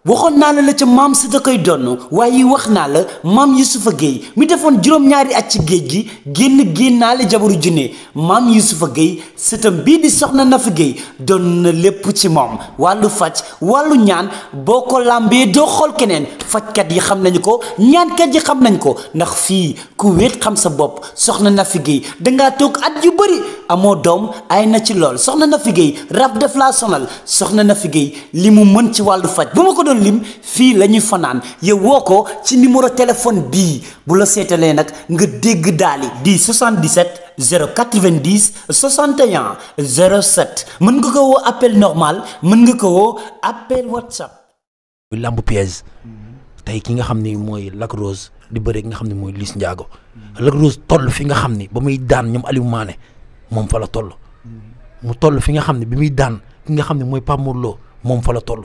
waxoon naa la ca maam si da koy donn waaye wax naa la maam Youssoufa Gueye mi defoon juróom-ñaari at ci géej gi génnaale jabaru junne maam Youssoufa Gueye sëtam bii di soxna Nafi Gueye doon na lépp ci moom wàllu faj wàllu ñaan boo ko làmbee doo xool keneen fajkat yi xam nañu ko ñaankat yi xam nañ ko ndax fii ku wéet xam sa bopp soxna Nafi Gueye dangaa toog at yu bëri amoo doom ay na ci lool soxna Nafi Gueye rab def laa sonal soxna Nafi Gueye li mu mën ci wàllu faj bu ma ko doon lim fii la ñuy fanaan yow woo ko ci numéro téléphone bii bu la seetalee nag nga dégg daali di 77 090 61 07 mën nga ko woo appel normal mën nga ko woo appel WhatsApp. lamb piège tey ki nga xam ni mooy Lac Rose di bëre ki nga xam ne mooy Liss Ndiago Lac Rose toll fi nga xam ni ba muy daan ñoom Aliou Mané moom fa la toll mu toll fi nga xam ne bi muy daan ki nga xam ne mooy Pape Mor Lo moom fa la toll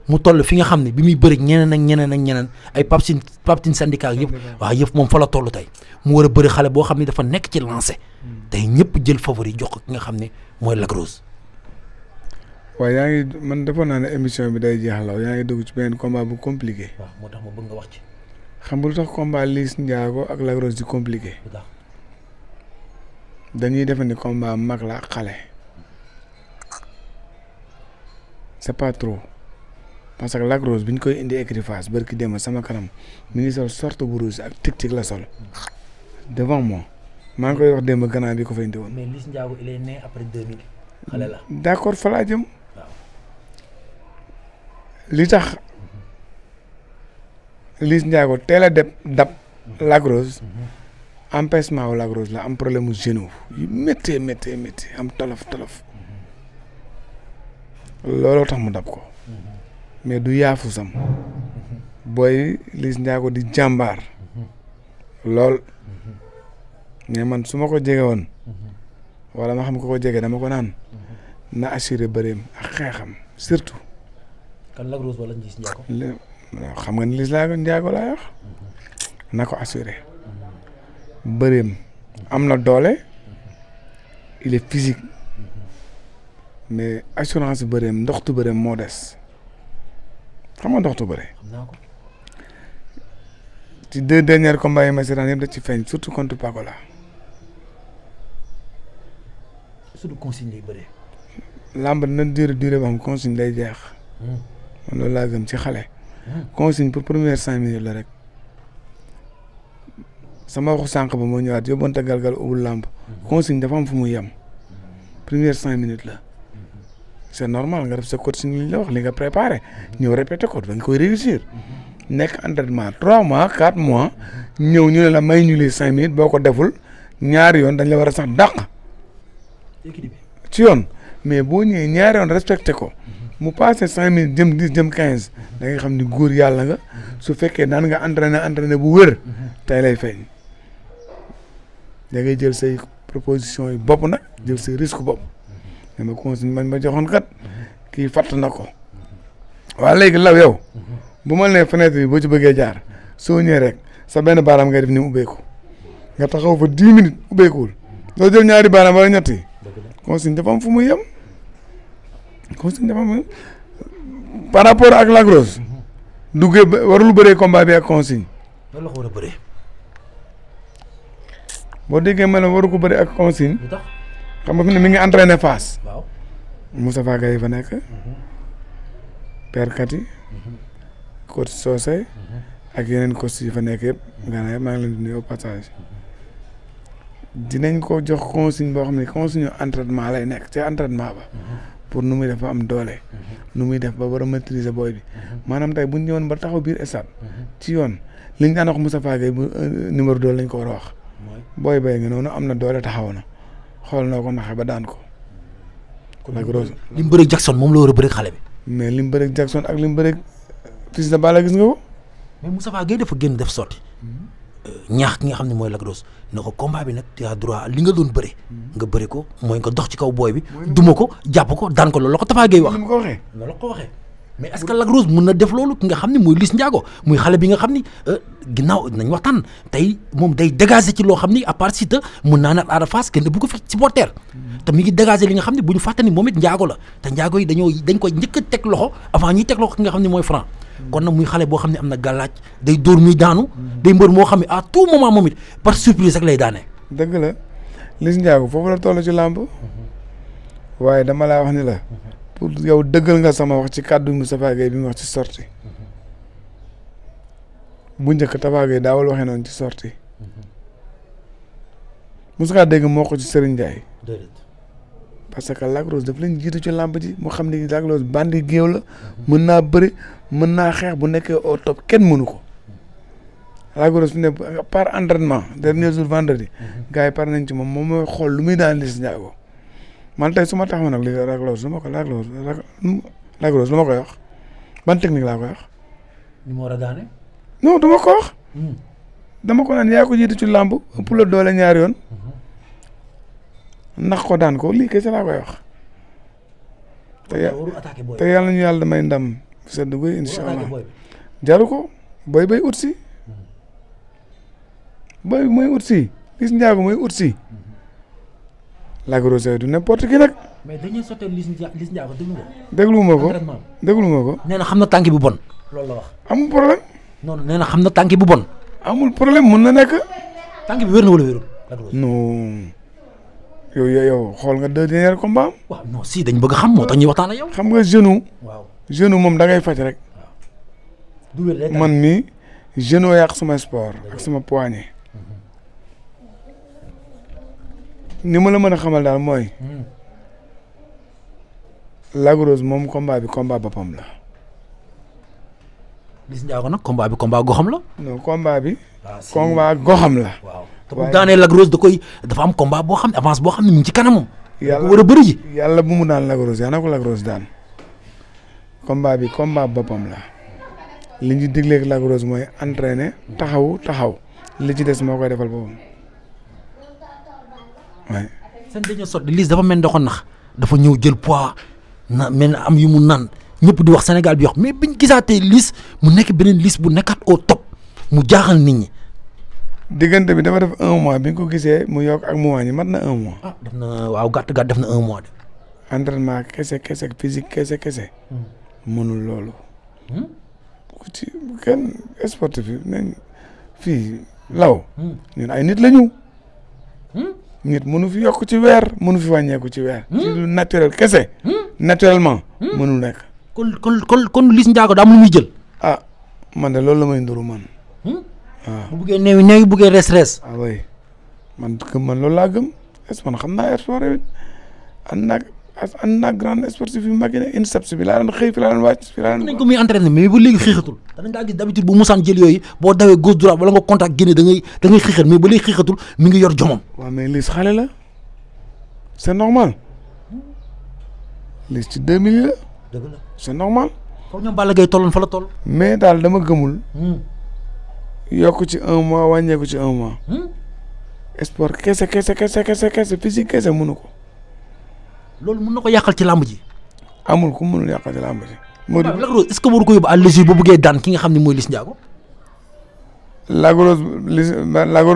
mu toll fi nga xam ne bi muy bëri ñeneen ak ñeneen ak ñeneen ay Pape Tine syndicat yëpp waaw yëpp moom fa la toll tey mu war a bëri xale boo xam ne dafa nekk ci lancé tey ñëpp jël favori jox ko ki nga xam ne mooy Lac Rose. waaw yaa ngi man defoon naa ne émission bi day jeexalaw yaa ngi dugg ci benn combat bu compliqué. waaw moo tax ma bëgg nga wax ci. xam nga lu tax combat Liss Ndiago ak Lac Rose di compliqué. dañuy defe ni combat mag la ak xale. c'est pas trop. parce que Lac Rose bi ñu koy indi écurie Fass barki démb sama kanam mi ngi sol sorte bu rouge ak tic la sol devant moi maa ngi koy wax démb gannaaw bi ko fa indi woon. mais Liss Ndiago il est né après 2000 xale la. d'accord fa laa jëm. li tax Liss Ndiago teel a dab Lac Rose empêchement wu Lac Rose la am problème mu genou yu méttee am tolof looloo tax mu dab ko. mais du yaafu sam booy Liss Ndiago di jàmbaar lool mais man su ma ko jege woon wala ma xam ko jege dama ko naan na assuré bëreem ak xeexam surtout. kan Lac Rose wala Liss Ndiago. xam nga ni Liss Ndiago laa wax na ko assuré bëreem am na doole il est physique mais assurance bëreem ndoxtu bëreem moo des. xam nga ndoxtu bëre. xam naa ko. ci 2 derniers combats yi ma seetaan yëpp da ci feeñ surtout contre Pakola. surtout consigne lay bëre. lamb na durée boo xam consigne lay jeex. man loolu laa gëm ci xale. consigne pour première 5 minutes la rek. sama waxu sànq ba moo ñëwaat yóbbante galgal ubul lamb. consigne dafa am fu muy yem. première 5 minutes la. c'est normal nga def sa coaching li la wax li nga préparé ñëw répété ko da nga koy réussir nekk entraînement 3 mois 4 mois ñëw ñu ne la may ñu li 5 minutes boo ko deful ñaari yoon dañ la war a sax dàq ci yoon mais boo ñëwee ñaari yoon respecté ko mu passé 5 minutes jëm 10 jëm 15 da nga xam ni góor yàlla nga su fekkee daan nga entraîné bu wér tey lay feeñ da ngay jël say proposition yi bopp nag jël say risque bopp. ma consigne man ma joxoon kat kii fatt na ko waa léegi law yow bu ma nee fenêtre bi boo ci bëggee jaar soo ñëwee rek sa benn baaraam ngay def ni mu ubbeeku nga taxaw fa 10 minutes ubbeekuwul doo jël ñaari baaraam wala ñett yi consigne dafa am fu muy yem consigne dafa am par rapport ak Lac Rose duggee warul bëree combat bi ak consigne. loolu la ko war a bëree. boo déggee ma ne waru ko bëree ak consigne. xam nga fi ne mi ngi entraîné Fass. waaw Moustapha Gaye fa nekk. Père Kati. coach Socé. ak yeneen coach yi fa nekk yëpp. gannaaw yëpp maa ngi leen di nuyu au passage. dinañ ko jox consigne boo xam ne consigne entraînement lay nekk ci entraînement ba. pour nu muy def ba am doole. nu muy def ba war a maîtriser booy bi. maanaam tey bu ñu ñëwoon ba taxaw biir stade. ci yoon liñ daan wax Moustapha Gaye bu numéro 2 lañ ko war a wax. booy bay nga noonu am na doole taxaw na. xool noo ko naxee ba daan ko. Lac Rose li mu bëreeg Jackson moom la war a bëreeg xale bi. mais li mu bëreeg Jackson ak li mu bëreeg Fils de Balla gis nga ko. mais Moustapha Gueye dafa génn def sotti. ñaax ki nga xam ne mooy Lac Rose ne ko combat bi nag tu as droit li nga doon bëre. nga bëre ko mooy nga dox ci kaw booy bi. duma ko jàpp ko daan ko loolu la ko Tafa Gueye wax. ni mu ko waxee. loolu la ko waxee. mais est-ce que Lac Rose mën na def loolu ki nga xam ne mooy Liss Ndiago muy xale bi nga xam ni ginnaaw nañ waxtaan tey moom day dégager ci loo xam ni à part Siteu mën naa nag Ada Fass kenn bu ko fi supporter te mi ngi dégager li nga xam ne bu ñu fàtte ni moom it Ndiago la te Ndiago yi dañ koy njëkk a teg loxo avant ñuy teg loxo ki nga xam ne mooy Franc kon nag muy xale boo xam ne am na gàllaaj day dóor muy daanu day mbër moo xam ne à tout moment moom it par surprise rek lay daanee. dëgg la Liss Ndiago foofu la toll ci làmb waaye dama laa wax ni la pour yow dëggal nga sama wax ci kàddu Moustapha Gueye bi mu wax ci sortie bu njëkk Tapha Gueye daawal waxee noonu ci sortie mos ngaa dégg moo ko ci Serigne Ndiaye parce que Lac Rose daf leen jiitu ci làmb ji mu xam ne Lac Rose bandi géew la mën naa bëri mën naa xeex bu nekkee au top kenn mënu ko Lac Rose fi ne par entraînement dernier jour vendredi gars yi par nañ ci moom mooy xool lu muy daan Liss Ndiago man tey su ma taxawoon nag Lac Rose lu ma koy wax ban technique laa koy wax. ni mu war a daane. non dama ko wax. dama ko naan yaa ko jiitu ci làmb ëpp la doole ñaari yoon ndax ko daan ko lii kese laa koy wax. te yàlla ñu yàlla damay ndam sedd guy incha allah jaru ko booy bay ut si booy mooy ut si Liss Ndiago mooy ut si. Lac Rose du n'importe qui nag. mais dañuy sottee Liss Ndiago déglu ma ko déglu ma ko. nee na xam na tànk bu bon. loolu la wax. amul problème. non nee na xam na tànk bu bon. amul problème mën na nekk. tànk bi wér na wala wérul. non yow xool nga deux derniers combats am. waaw non si dañ bëgg xam moo tax ñuy waxtaan ak yow. xam nga genou. waaw genou moom da ngay faj rek. du wér man mi genou yàq sama sport ak sama poignet. ni ma la mën a xamal daal mooy. Lac Rose moom combat bi combat boppam la. Liss Ndiago nag combat bi combat goxam la. non combat bi. combat goxam la. waaw te bu daanee Lac Rose dafa am combat boo xam ne avance boo xam ne mu ngi ci kanamam. yàlla war a bëri ji. yàlla bu mu daan Lac Rose yaa na ko Lac Rose daan. combat bi combat boppam la. li ñu digleeg Lac Rose mooy entraîner taxaw li ci des moo koy defal boppam. waaye. seen dañoo sotti Liss dafa mel ni doxoon nax dafa ñëw jël poids na mel na am yu mu naan ñëpp di wax Sénégal bi wax mais biñ gisaatee Liss mu nekk beneen Liss bu nekkaat au top mu jaaxal nit ñi. diggante bi dafa def 1 mois bi nga ko gisee mu yokk ak mu wàññi mat na 1 mois. ah def na waaw gàtt def na 1 mois de. entraînement kese physique kese. mënul loolu. ku ci kenn sportif yi nañ fii law. ñun ay nit la ñu. nit mënu fi yokk ci weer mënu fi wàññeeku ci weer. ci lu naturel kese. naturellement. mënul nekk. kon Liss Ndiago daa am lu muy jël. ah man de loolu la may nduru man. waaw bu buggee néew bu buggee res. ah oui man loolu laa gëm est man xam naa sport yi ànd naag grande sportif yu mag yi ne INSEPS bi laa daan xëy fi laa daan wàcc fi laa daan. nañ ko muy entraîné mais ba léegi xiixatul danañ daa gis d'habitude bu musaan jël yooyu boo dawee gauche droite wala nga contact génne da ngay xiixat mais ba léegi xiixatul mi ngi yor jomam. waaw mais Liss xale la c'est normal Liss ci 2000 la. dëgg la c'est normal. foofu ñoom Balla Gaye tolloon fa la toll. mais daal dama gëmul. yokk ci 1 mois wàññeeku ci 1 mois. sport kese physique kese mënu ko. loolu mën na ko yàqal ci làmb ji. amul ku mënul yàqal ci làmb ji. moo di Lac Rose est-ce que waru ko yóbbu à l'usure bu bëggee daan ki nga xam ne mooy Liss Ndiago. Lac Rose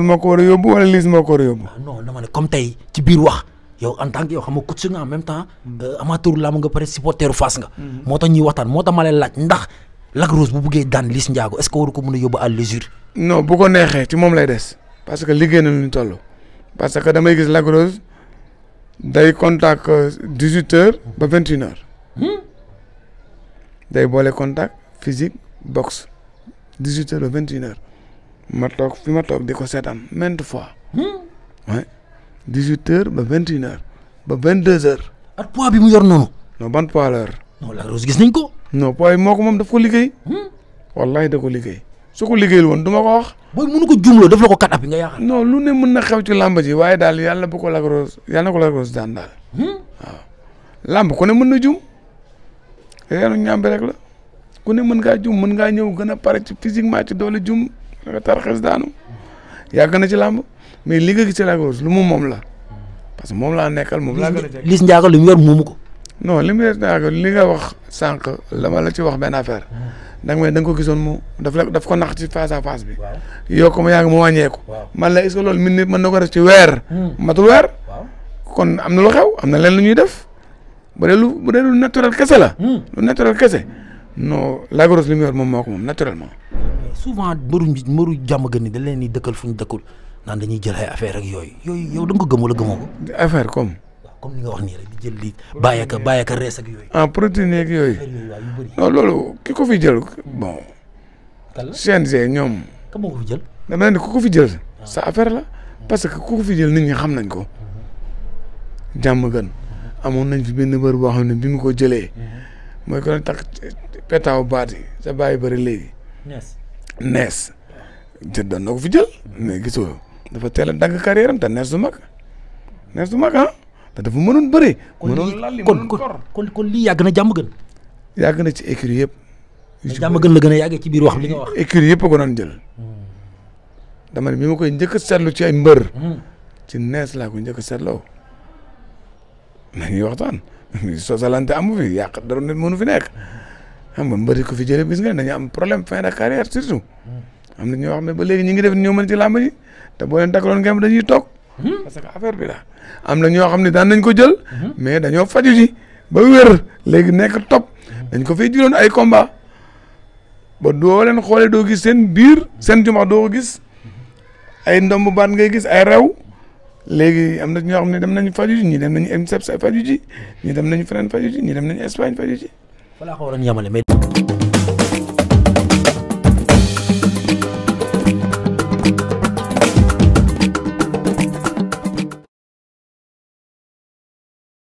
moo ko war a yóbbu wala Liss moo ko war a yóbbu. non dama ne comme tey ci biir wax yow en tant que yow xam nga coach nga en même temps amateur làmb nga pare supporteru Fass nga. moo tax ñuy waxtaan moo tax ma lay laaj ndax Lac Rose bu bëggee daan Liss Ndiago est-ce que waru ko mën a yóbbu à l'usure. non bu ko neexee ci moom lay des. parce que liggéey na lu ñu toll. parce que damay gis Lac Rose day contact 18h ba 21h. day boole contact physique boxe 18h ba 21h. ma toog fi ma toog di ko seetaan maintes fois. ouais 18h ba 21h ba 22h. ak poids bi mu yor noonu. non ban poids la yor. non Lac Rose gis nañ ko. non poids yi moo ko moom daf ko liggéey. wallahi da ko liggéey. su ko liggéeyul woon du ma ko wax. booy mënu ko jumloo def la ko kat ab bi nga yaakaar. non lu ne mën na xew ci làmb ji waaye daal yàlla bu ko Lac Rose yàlla na ko Lac Rose daan daal. waaw làmb ku ne mën na jum. yeenu ñàmbi rek la ku ne mën ngaa jum mën ngaa ñëw gën a pare ci physiquement ci doole jum nga tarxes daanu yàgg na ci làmb mais li nga gis ci Lac Rose lu mu moom la parce que moom laa nekkal moom laa gën a jege. Liss Ndiago li mu yor moomu ko. non li nga wax sànq lama la ci wax benn affaire da nga ko gisoon mu daf ko nax ci face à face bi. yoo ko ma yaa ngi mu wàññeeku. man la est-ce que loolu mën na ko def ci weer. matul weer. kon am na lu xew am na leen lu ñuy def bu dee lu naturel kese la. lu naturel kese non Lac Rose li mu yor moom moo ko moom naturellement. souvent mbëru jàmm gën ni da leen di dëkkal fu ñu dëkkul naan dañuy jël ay affaire ak yooyu yow da nga ko gëm wala gëmoo ko. affaire comme. comme ni nga wax nii rek di jël lii bàyyi ak rees ak yooyu. protéine yeeg yooyu. non loolu ki ko fi jël bon. CNG ñoom. ka moo ko fi jël. dama ne ku ko fi jël sa affaire la parce que ku ko fi jël nit ñi xam nañ ko. jàmm gën amoon nañ fi benn bër boo xam ne bi mu ko jëlee. mooy ko doon takk petaaw baat yi sa bàyyi bëri léegi. nees jël doon na ko fi jël mais gisoo dafa teel a dagg carrière am te nees du mag ah. te dafa mënoon bëri. kon lii yàgg na jàmm gën. yàgg na ci écurie yëpp. jàmm gën la gën a yàggee ci biir wax li nga wax. écurie yëpp a ko doon jël. dama ne bi ma koy njëkk a seetlu ci ay mbër. ci nees laa ko njëkk a seetloo. nañuy waxtaan. sosalante amu fi yàq dara nit mënu fi nekk. xam nga mbëri ko fi jëlee gis nga dañu am problème fin de carrière surtout. am na ñoo xam ne ba léegi ñu ngi def ñoo mën ci làmb ji te boo leen takkaloon ngeen dañuy toog. parce que affaire bi la am na ñoo xam ne daan nañ ko jël. mais dañoo faju ji ba wér léegi nekk top. dañ ko fay jëloon ay combat ba doo leen xoolee doo gis seen biir seen jumax doo ko gis ay ndomb baat ngay gis ay rew léegi am na ñoo xam ne dem nañu faju ji ñii dem nañu INSEP faju ji ñii dem nañu feneen faju ji ñii dem nañu Espagne faju ji. voilà xaw ma yamale mais